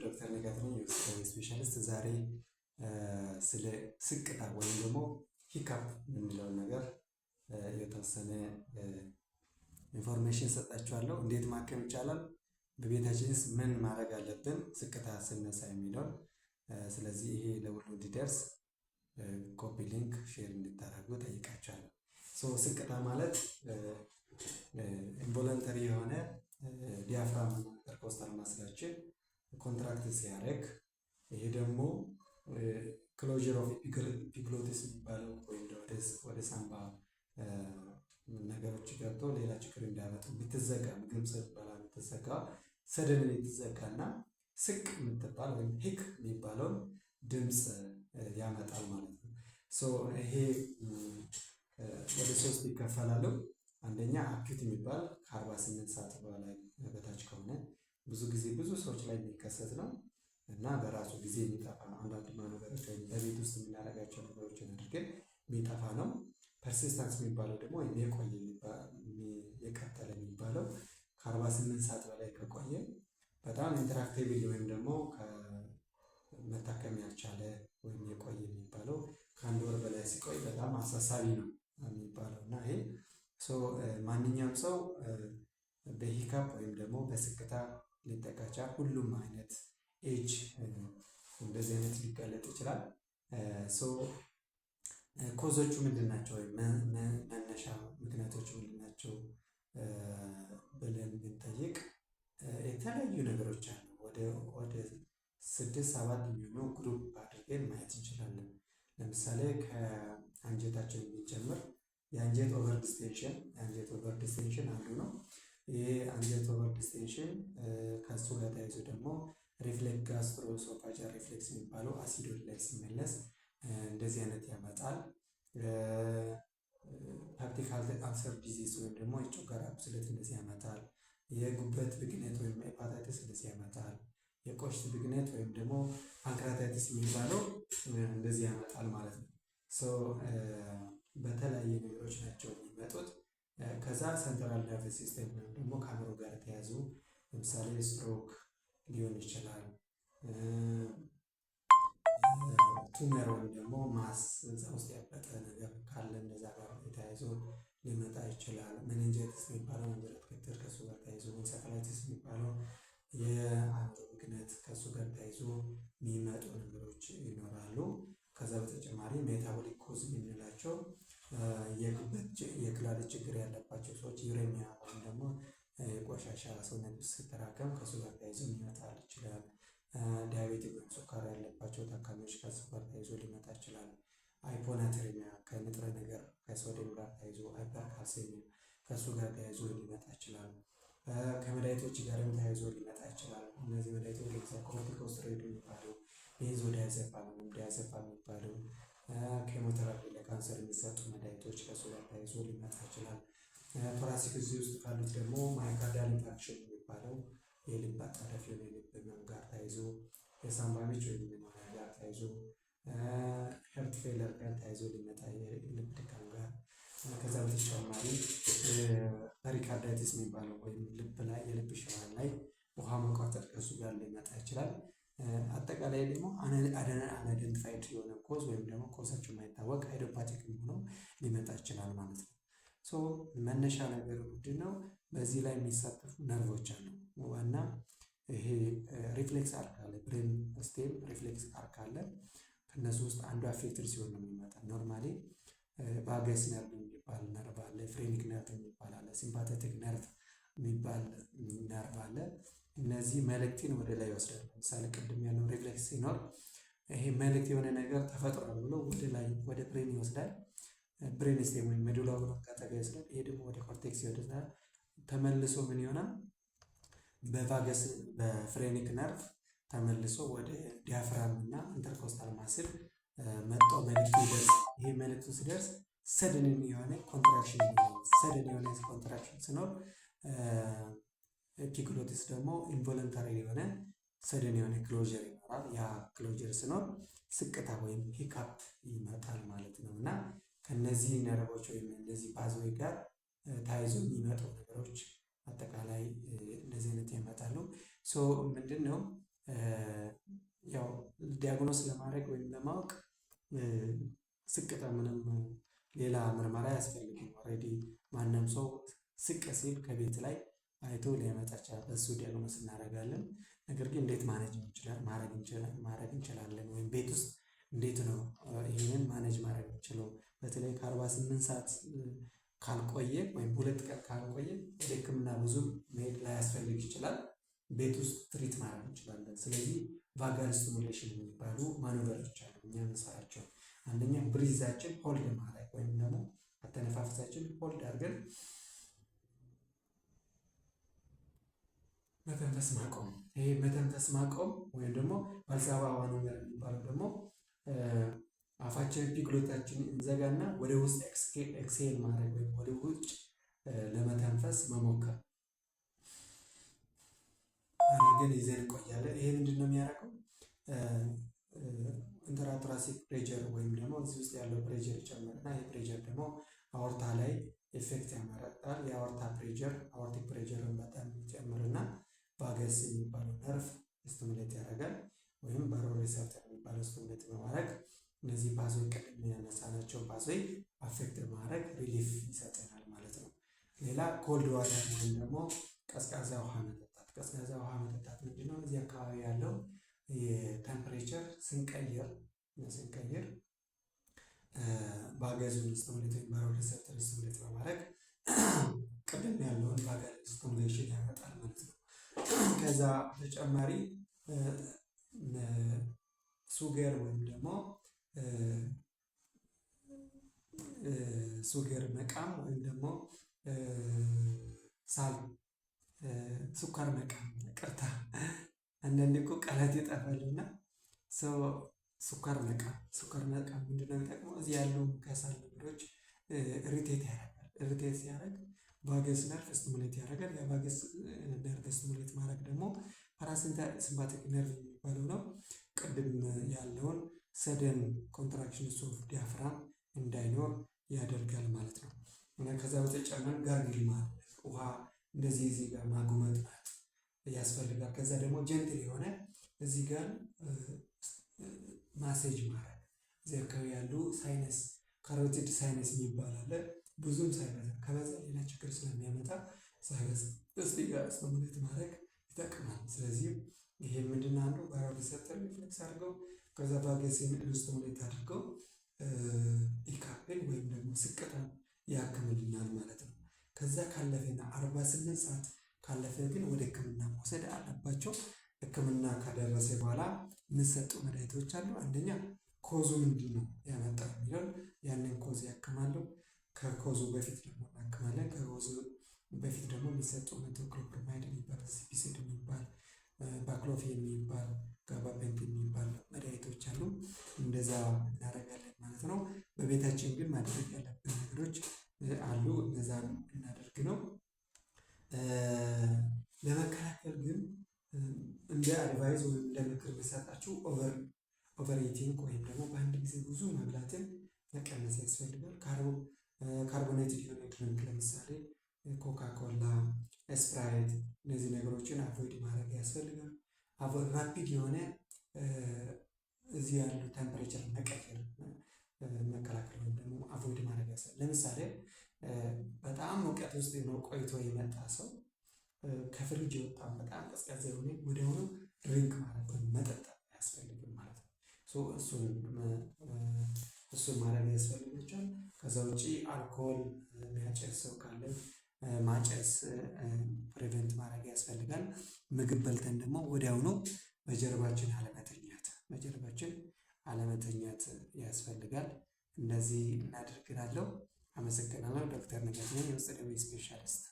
ዶክተር ንጋት ነኝ፣ የውስጥ ደዌ specialist። ዛሬ ስለ ስቅታ ወይም ደግሞ hiccup የምንለውን ነገር የተወሰነ information ሰጣችኋለሁ። እንዴት ማከም ይቻላል፣ በቤታችንስ ምን ማድረግ አለብን ስቅታ ስነሳ የሚለውን። ስለዚህ ይሄ ለሁሉ እንዲደርስ copy link፣ share እንድታደርጉ ጠይቃችኋለሁ። ስቅታ ማለት involuntary የሆነ diaphragm intercostal muscle ኣችን contract ሲያደርግ፣ ይሄ ደግሞ closure of epiglottis የሚባለው ወይም ወደ ሳምባ ነገሮች ገብቶ ሌላ ችግር እንዳያመጡ የምትዘጋ፣ ምግብ ስትበላ የምትዘጋ፣ sudden የምትዘጋ እና ስቅ የምትባል ወይም hic የሚባለውን ድምፅ ያመጣል ማለት ነው። ይሄ ወደ ሶስት ይከፈላሉ። አንደኛ acute የሚባል ከ48 ሰዓት በላይ በታች ከሆነ ብዙ ጊዜ ብዙ ሰዎች ላይ የሚከሰት ነው እና በራሱ ጊዜ የሚጠፋ ነው። አንዳንድ maneuver ኦች ወይም በቤት ውስጥ የምናደርጋቸው ነገሮችን አድርገን የሚጠፋ ነው። Persistence የሚባለው ደግሞ ወይም የቆየ፣ የቀጠለ የሚባለው ከ48 ሰዓት በላይ ከቆየ፣ በጣም intractable ወይም ደግሞ መታከም ያልቻለ ወይም የቆየ የሚባለው ከአንድ ወር በላይ ሲቆይ በጣም አሳሳቢ ነው የሚባለው። እና ይሄ ማንኛውም ሰው በ hiccup ወይም ደግሞ በስቅታ ሊጠቃ ይችላል። ሁሉም አይነት age እንደዚህ አይነት ሊጋለጥ ይችላል። Cause ኦቹ ምንድን ናቸው? ወይም መነሻ ምክንያቶቹ ምንድን ናቸው ብለን ብንጠይቅ የተለያዩ ነገሮች አሉ። ወደ ስድስት ሰባት የሚሆኑ group አድርገን ማየት እንችላለን። ለምሳሌ ከአንጀታችን ብንጀምር የአንጀት over distension፣ የአንጀት over distension አንዱ ነው። ይሄ አንጀት over distension ከእሱ ጋር ተያይዞ ደግሞ reflux፣ gastroesophageal reflux የሚባለው አሲድ ወደ ላይ ሲመለስ እንደዚህ አይነት ያመጣል። Peptic ulcer disease ወይም ደግሞ የጨጓራ ቁስለት እንደዚህ ያመጣል። የጉበት ብግነት ወይም ሄፓታይተስ እንደዚህ ያመጣል። የቆሽት ብግነት ወይም ደግሞ pancreatitis የሚባለው እንደዚህ ያመጣል ማለት ነው። በተለያየ ነገሮች ናቸው የሚመጡት። ከዛ central nervous system ወይም ደግሞ ከአእምሮ ጋር የተያዙ ለምሳሌ ስትሮክ ሊሆን ይችላል። Tumor ወይም ደግሞ mass እዛ ውስጥ ያበጠ ነገር ካለ እንደዛ ጋር ተያይዞ ሊመጣ ይችላል። Meningitis የሚባለው ማንጀራት ግትር ከእሱ ጋር ተያይዞ፣ encephalitis የሚባለው የአእምሮ ብግነት ከእሱ ጋር ተያይዞ የሚመጡ ነገሮች ይኖራሉ። ከዛ በተጨማሪ metabolic cause የምንላቸው የጉበት፣ የኩላሊት ችግር ያለባቸው ሰዎች uremia ወይም ደግሞ የቆሻሻ ሰውነት ውስጥ ሲጠራቀም ከእሱ ጋር ተያይዞ ሊመጣ ይችላል። Diabetic ወይም ስኳር ያለባቸው ታካሚዎች ከሱ ጋር ተያይዞ ሊመጣ ይችላል። Hyponatremia ከንጥረ ነገር ከሶዲየም ጋር ተያይዞ፣ hypercalcemia ከእሱ ጋር ተያይዞ ሊመጣ ይችላል። ከመድኃኒቶች ጋርም ተያይዞ ሊመጣ ይችላል። እነዚህ መድኃኒቶች ለምሳሌ corticosteroid የሚባለው፣ benzodiazepine ወይም diazepam የሚባለው፣ ኬሞቴራፒ፣ ለካንሰር የሚሰጡ መድኃኒቶች ከእሱ ጋር ተያይዞ ሊመጣ ይችላል። Thoracic እዚህ ውስጥ ካሉት ደግሞ myocardial infarction የሚባለው የልብ አጣዳፊ የሆነ የልብ ህመም ጋር ተያይዞ፣ የሳምባ ምች ወይም pneumonia ጋር ተያይዞ፣ heart failure ጋር ተያይዞ ሊመጣ፣ የልብ ድካም ጋር፣ ከዛ በተጨማሪ pericarditis የሚባለው ወይም ልብ ላይ የልብ ሽፋን ላይ ውሃ መቋጠር ከእሱ ጋር ሊመጣ ይችላል። አጠቃላይ ደግሞ unidentified የሆነ cause ወይም ደግሞ cause ኣቸው የማይታወቅ idiopathic ሆኖ ሊመጣ ይችላል ማለት ነው። So መነሻ ነገሩ ምንድነው? በዚህ ላይ የሚሳተፉ ነርቮች አሉ። ዋና ይሄ reflex arc አለ፣ brain stem reflex arc አለ። ከእነሱ ውስጥ አንዱ affected ሲሆን ነው የሚመጣ። Normally vagus nerve የሚባል ነርቭ አለ፣ phrenic nerve የሚባል አለ፣ sympathetic nerve የሚባል ነርቭ አለ። እነዚህ መልእክትን ወደ ላይ ይወስዳል። ለምሳሌ ቅድም ያለው reflex ሲኖር ይሄ መልእክት የሆነ ነገር ተፈጥሯል ብሎ ወደ ላይ ወደ brain ይወስዳል። Brain stem ወይም medulla oblongata ጋር ይወስዳል። ይሄ ደግሞ ወደ cortex ይወስዳል። ተመልሶ ምን ይሆናል? በ vagus፣ በ phrenic nerve ተመልሶ ወደ diaphragm እና intercostal muscle መጥቶ መልእክቱ ይደርስ። ይሄ መልእክቱ ሲደርስ sudden የሆነ contraction ይኖራል። Sudden የሆነ contraction ሲኖር epiglottis ደግሞ involuntary የሆነ sudden የሆነ closure ይኖራል። ያ closure ሲኖር ስቅታ ወይም hiccup ይመጣል ማለት ነው። እና ከነዚህ ነርቮች ወይም እነዚህ pathway ጋር ተያይዞ የሚመጡ ነገሮች አጠቃላይ እንደዚህ አይነት ያመጣሉ። So ምንድን ነው ያው diagnose ለማድረግ ወይም ለማወቅ ስቅታ ምንም ሌላ ምርመራ አያስፈልግም። Already ማንም ሰው ስቅ ሲል ከቤት ላይ አይቶ ሊያመጣ ይችላል። በሱ diagnose እናደርጋለን። ነገር ግን እንዴት manage ማድረግ እንችላለን ወይም ቤት ውስጥ እንዴት ነው ይህንን manage ማድረግ የምንችለው? በተለይ ከ48 ሰዓት ካልቆየ ወይም 2 ቀን ካልቆየ ወደ ህክምና ብዙም መሄድ ላያስፈልግ ይችላል። ቤት ውስጥ treat ማድረግ እንችላለን። ስለዚህ vagal stimulation የሚባሉ maneuver ኦች አሉ እኛ የምንሰራቸው። አንደኛ breath ኣችን hold ማድረግ ወይም ደግሞ አተነፋፈሳችን hold አድርገን መተንፈስ ማቆም። ይሄ መተንፈስ ማቆም ወይም ደግሞ Valsalva maneuver የሚባለው ደግሞ አፋችን epiglottis ኣችን እንዘጋና ወደ ውስጥ exhale ማድረግ ወይም ወደ ውጭ ለመተንፈስ መሞከር አድርገን ይዘን እንቆያለን። ይሄ ምንድን ነው የሚያደርገው? Intrathoracic pressure ወይም ደግሞ እዚህ ውስጥ ያለው pressure ይጨምርና ይህ pressure ደግሞ aorta ላይ effect ያመጣል። የ aorta pressure aortic pressure ን በጣም ይጨምርና vagus የሚባለው ነርቭ stimulate ያደርጋል ወይም baroreceptor የሚባለው stimulate በማድረግ እነዚህ pathway ቅድም ያነሳናቸውን pathway affect በማድረግ relief ይሰጠናል ማለት ነው። ሌላ cold water ወይም ደግሞ ቀዝቃዛ ውሃ መጠጣት። ቀዝቃዛ ውሃ መጠጣት ምንድነው? እዚህ አካባቢ ያለው የ temperature ስንቀይር vagus ኡን stimulate ወይም baroreceptor stimulate በማድረግ ቅድም ያለውን vagal stimulation ያመጣል ማለት ነው። ከዛ በተጨማሪ sugar ወይም ደግሞ sugar መቃም ወይም ደግሞ ሳል ስኳር መቃም፣ ይቅርታ፣ አንዳንዴ እኮ ቃላት ይጠፋልና ስኳር መቃም። ስኳር መቃም ምንድነው የሚጠቅመው? እዚህ ያሉ mucosal ነገሮች irritate ያደርጋል። Irritate ሲያደርግ vagus nerve stimulate ያደርጋል። ያ vagus nerve stimulate ማድረግ ደግሞ parasympathetic nerve የሚባለው ነው። ቅድም ያለውን sudden contractions of diaphragm እንዳይኖር ያደርጋል ማለት ነው። እና ከዛ በተጨማሪ gargle ማድረግ፣ ውሃ እንደዚህ እዚህ ጋር ማጉመጥመጥ ያስፈልጋል። ከዛ ደግሞ gentle የሆነ እዚህ ጋር ማሴጅ ማድረግ፣ እዚህ አካባቢ ያሉ sinus፣ carotid sinus የሚባል አለ። ብዙም ሳይበዛ፣ ከበዛ ሌላ ችግር ስለሚያመጣ ሳይበዛ እዚህ ጋር stimulate ማድረግ ይጠቅማል። ስለዚህ ይሄ ምንድን አንዱ baroreceptor reflex አድርገው ከዛ vagus ን stimulate አድርገው hiccup ን ወይም ደግሞ ስቅታን ያክምልናል ማለት ነው። ከዛ ካለፈና 48 ሰዓት ካለፈ ግን ወደ ሕክምና መውሰድ አለባቸው። ሕክምና ከደረሰ በኋላ የሚሰጡ መድኃኒቶች አሉ። አንደኛ cause ኡ ምንድን ነው ያመጣው የሚለውን ያንን cause ያክማሉ። ከ cause ኡ በፊት ደግሞ እናክማለን። ከ cause ኡ በፊት ደግሞ የሚሰጡ metoclopramide የሚባል፣ CPZ የሚባል፣ baclofen የሚባል፣ gabapentin የሚባል መድኃኒቶች አሉ። እንደዛ እናደርጋለን ማለት ነው። በቤታችን ግን ማድረግ ያለብን ነገሮች አሉ። እነዛን እናደርግ ነው። ለመከላከል ግን እንደ advice ወይም እንደ ምክር የምሰጣችሁ over eating ወይም ደግሞ በአንድ ጊዜ ብዙ መብላትን መቀነስ ያስፈልጋል። Carbonated የሆነ drink ለምሳሌ ኮካ ኮላ፣ ስፕራይት እነዚህ ነገሮችን avoid ማድረግ ያስፈልጋል። Rapid የሆነ እዚህ ያሉ temperature መቀየር መከላከል ወይም ደግሞ avoid ማድረግ ያስፈልጋል። ለምሳሌ በጣም ሙቀት ውስጥ ቆይቶ የመጣ ሰው ከፍሪጅ የወጣ በጣም ቀዝቃዛ የሆነ ወዲያውኑ drink ማድረግ ወይም መጠጣት አያስፈልግም ማለት ነው። እሱን ማድረግ ያስፈልጋቸዋል። ከዛ ውጪ አልኮል የሚያጨስ ሰው ካለ ማጨስ prevent ማድረግ ያስፈልጋል። ምግብ በልተን ደግሞ ወዲያውኑ በጀርባችን አለመተኛት ያስፈልጋል። እንደዚህ እናድርግ እላለሁ። አመሰግናለሁ። ዶክተር ንጋት ነኝ፣ የውስጥ ደዌ specialist።